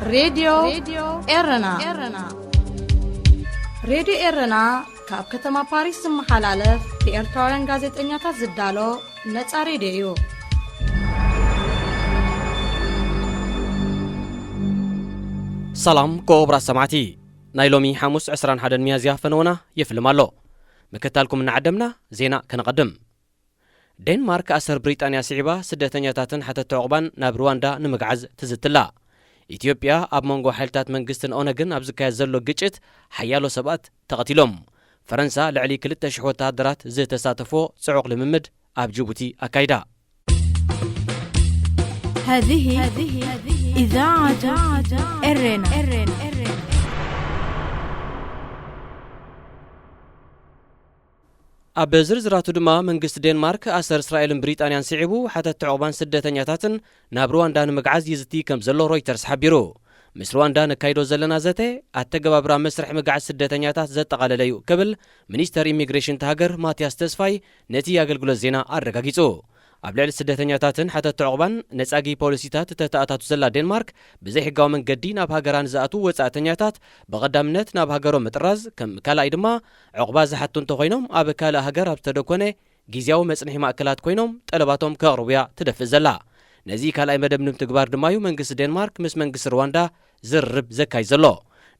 ሬድዮ ኤረና። ሬድዮ ኤረና ካብ ከተማ ፓሪስ ዝመሓላለፍ ብኤርትራውያን ጋዜጠኛታት ዝዳሎ ነጻ ሬድዮ እዩ። ሰላም ክቡራት ሰማዕቲ፣ ናይ ሎሚ ሓሙስ ዕስራን ሓደን ሚያዝያ ፈነወና ይፍልም ኣሎ። ምክታልኩም እናዓደምና ዜና ከነቐድም። ዴንማርክ ኣሰር ብሪጣንያ ስዒባ ስደተኛታትን ሓተቲ ዕቑባን ናብ ሩዋንዳ ንምግዓዝ ትዝትላ። ኢትዮጵያ ኣብ መንጎ ሓይልታት መንግስትን ኦነግን ኣብ ዝካየድ ዘሎ ግጭት ሓያሎ ሰባት ተቐቲሎም። ፈረንሳ ልዕሊ ክልተ ሽሕ ወተሃደራት ዝተሳተፎ ጽዑቕ ልምምድ ኣብ ጅቡቲ ኣካይዳ። هذه إذاعة إرنا. ኣብ ዝርዝራቱ ድማ መንግስቲ ዴንማርክ ኣሰር እስራኤልን ብሪጣንያን ስዒቡ ሓተቲ ዕቑባን ስደተኛታትን ናብ ሩዋንዳ ንምግዓዝ ይዝቲ ከም ዘሎ ሮይተርስ ሓቢሩ። ምስ ሩዋንዳ ነካይዶ ዘለና ዘተ ኣተገባብራ መስርሕ ምግዓዝ ስደተኛታት ዘጠቓለለ እዩ ክብል ሚኒስተር ኢሚግሬሽን እቲ ሃገር ማቲያስ ተስፋይ ነቲ ኣገልግሎት ዜና ኣረጋጊጹ። ኣብ ልዕሊ ስደተኛታትን ሓተቲ ዕቑባን ነጻጊ ፖሊሲታት እተተኣታቱ ዘላ ዴንማርክ ብዘይሕጋዊ መንገዲ ናብ ሃገራ ንዝኣትዉ ወጻእተኛታት ብቐዳምነት ናብ ሃገሮም ምጥራዝ ከም ካልኣይ ድማ ዕቑባ ዝሓቱ እንተኾይኖም ኣብ ካልእ ሃገር ኣብ ዝተደኮነ ግዝያዊ መጽንሒ ማእከላት ኮይኖም ጠለባቶም ከቕርቡ እያ ትደፍእ ዘላ። ነዚ ካልኣይ መደብ ንምትግባር ድማ እዩ መንግስቲ ዴንማርክ ምስ መንግስቲ ሩዋንዳ ዝርርብ ዘካይድ ዘሎ።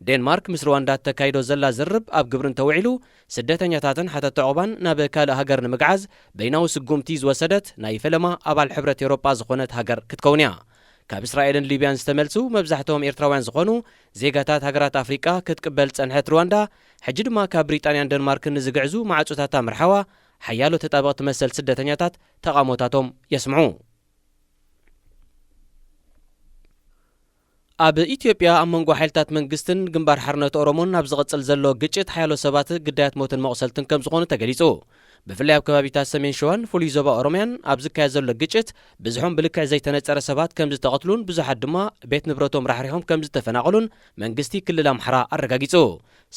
ዴንማርክ ምስ ሩዋንዳ እተካይዶ ዘላ ዝርርብ ኣብ ግብሪ እንተውዒሉ ስደተኛታትን ሓተቲ ዕቑባን ናብ ካልእ ሃገር ንምግዓዝ በይናዊ ስጉምቲ ዝወሰደት ናይ ፈለማ ኣባል ሕብረት ኤውሮጳ ዝኾነት ሃገር ክትከውን እያ። ካብ እስራኤልን ሊብያን ዝተመልሱ መብዛሕትኦም ኤርትራውያን ዝኾኑ ዜጋታት ሃገራት ኣፍሪቃ ክትቅበል ዝጸንሐት ሩዋንዳ ሕጂ ድማ ካብ ብሪጣንያን ደንማርክን ንዝግዕዙ ማዕጾታታ ምርሓዋ ሓያሎ ተጣበቕቲ መሰል ስደተኛታት ተቓውሞታቶም የስምዑ። ኣብ ኢትዮጵያ ኣብ መንጎ ሓይልታት መንግስትን ግንባር ሓርነት ኦሮሞን ኣብ ዝቕጽል ዘሎ ግጭት ሓያሎ ሰባት ግዳያት ሞትን መቑሰልትን ከም ዝኾኑ ተገሊጹ። ብፍላይ ኣብ ከባቢታት ሰሜን ሸዋን ፍሉይ ዞባ ኦሮምያን ኣብ ዝካየድ ዘሎ ግጭት ብዝሖም ብልክዕ ዘይተነጸረ ሰባት ከም ዝተቐትሉን ብዙሓት ድማ ቤት ንብረቶም ራሕሪሖም ከም ዝተፈናቐሉን መንግስቲ ክልል ኣምሓራ ኣረጋጊጹ።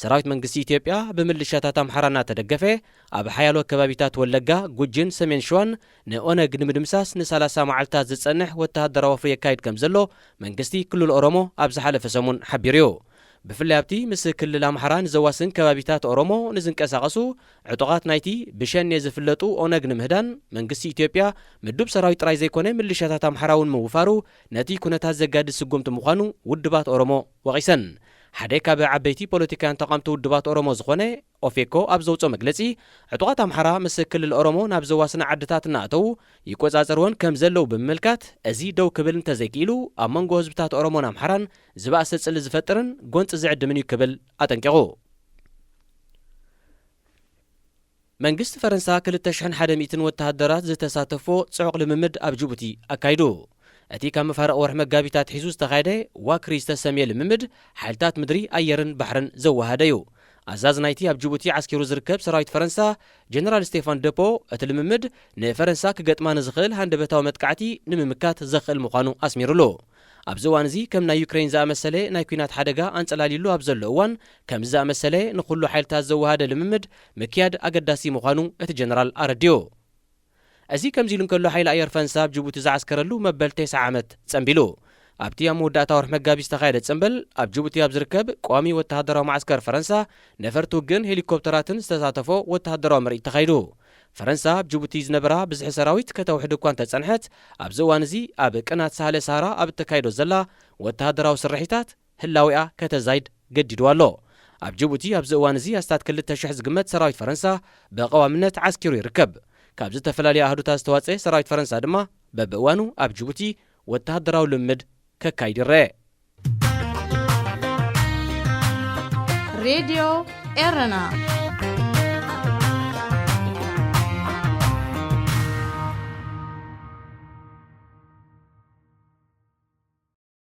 ሰራዊት መንግስቲ ኢትዮጵያ ብምልሻታት ኣምሓራ እናተደገፈ ኣብ ሓያሎ ከባቢታት ወለጋ፣ ጉጂን ሰሜን ሸዋን ንኦነግ ንምድምሳስ ንሰላሳ መዓልታት ዝጸንሕ ወተሃደራዊ ወፍሪ የካይድ ከም ዘሎ መንግስቲ ክልል ኦሮሞ ኣብ ዝሓለፈ ሰሙን ሓቢሩ እዩ። ብፍላይ ኣብቲ ምስ ክልል ኣምሓራ ንዘዋስን ከባቢታት ኦሮሞ ንዝንቀሳቐሱ ዕጡቓት ናይቲ ብሸኔ ዝፍለጡ ኦነግ ንምህዳን መንግስቲ ኢትዮጵያ ምዱብ ሰራዊት ጥራይ ዘይኮነ ምልሻታት ኣምሓራ እውን ምውፋሩ ነቲ ኩነታት ዘጋድድ ስጉምቲ ምዃኑ ውድባት ኦሮሞ ወቒሰን። ሓደ ካብ ዓበይቲ ፖለቲካውያን ተቓምቲ ውድባት ኦሮሞ ዝኾነ ኦፌኮ ኣብ ዘውፅኦ መግለፂ ዕጡቓት ኣምሓራ ምስ ክልል ኦሮሞ ናብ ዘዋስና ዓድታት እናኣተዉ ይቆፃፀርወን ከም ዘለዉ ብምምልካት እዚ ደው ክብል እንተዘይክኢሉ ኣብ መንጎ ህዝብታት ኦሮሞን ኣምሓራን ዝበኣሰ ፅልኢ ዝፈጥርን ጎንፂ ዝዕድምን እዩ ክብል ኣጠንቂቑ። መንግስቲ ፈረንሳ ክልተ ሽሕን ሓደ ሚእትን ወተሃደራት ዝተሳተፎ ጽዑቕ ልምምድ ኣብ ጅቡቲ ኣካይዱ። እቲ ካብ መፋርቕ ወርሒ መጋቢት ኣትሒዙ ዝተኻየደ ዋክሪ ዝተሰምየ ልምምድ ሓይልታት ምድሪ፣ ኣየርን ባሕርን ዘወሃደ እዩ። ኣዛዚ ናይቲ ኣብ ጅቡቲ ዓስኪሩ ዝርከብ ሰራዊት ፈረንሳ ጀነራል ስቴፋን ደፖ እቲ ልምምድ ንፈረንሳ ክገጥማ ንዝኽእል ሃንደበታዊ መጥቃዕቲ ንምምካት ዘኽእል ምዃኑ ኣስሚሩሉ። ኣብዚ እዋን እዚ ከም ናይ ዩክሬን ዝኣመሰለ ናይ ኲናት ሓደጋ ኣንጸላልዩሉ ኣብ ዘሎ እዋን ከምዚ ዝኣመሰለ ንኹሉ ሓይልታት ዘወሃደ ልምምድ ምክያድ ኣገዳሲ ምዃኑ እቲ ጀነራል ኣረዲኡ። እዚ ከምዚ ኢሉ እንከሎ ሓይሊ ኣየር ፈረንሳ ኣብ ጅቡቲ ዝዓስከረሉ መበል ተስዓ ዓመት ጸንቢሉ። ኣብቲ ኣብ መወዳእታ ወርሒ መጋቢት ዝተኻየደ ጽንብል ኣብ ጅቡቲ ኣብ ዝርከብ ቋሚ ወተሃደራዊ መዓስከር ፈረንሳ ነፈርቲ ውግእን ሄሊኮፕተራትን ዝተሳተፎ ወተሃደራዊ ምርኢት ተኻይዱ። ፈረንሳ ኣብ ጅቡቲ ዝነበራ ብዝሒ ሰራዊት ከተውሕድ እኳ እንተጸንሐት ኣብዚ እዋን እዚ ኣብ ቅናት ሳህለ ሳህራ ኣብ እተካይዶ ዘላ ወተሃደራዊ ስርሒታት ህላዊኣ ከተዛይድ ገዲድዋ ኣሎ። ኣብ ጅቡቲ ኣብዚ እዋን እዚ ኣስታት ክልተ ሽሕ ዝግመት ሰራዊት ፈረንሳ ብቐዋምነት ዓስኪሩ ይርከብ። ካብ ዝተፈላለዩ ኣህዱታት ዝተዋጸአ ሰራዊት ፈረንሳ ድማ በብእዋኑ ኣብ ጅቡቲ ወተሃደራዊ ልምምድ ከካይድ ይረአ። ሬድዮ ኤረና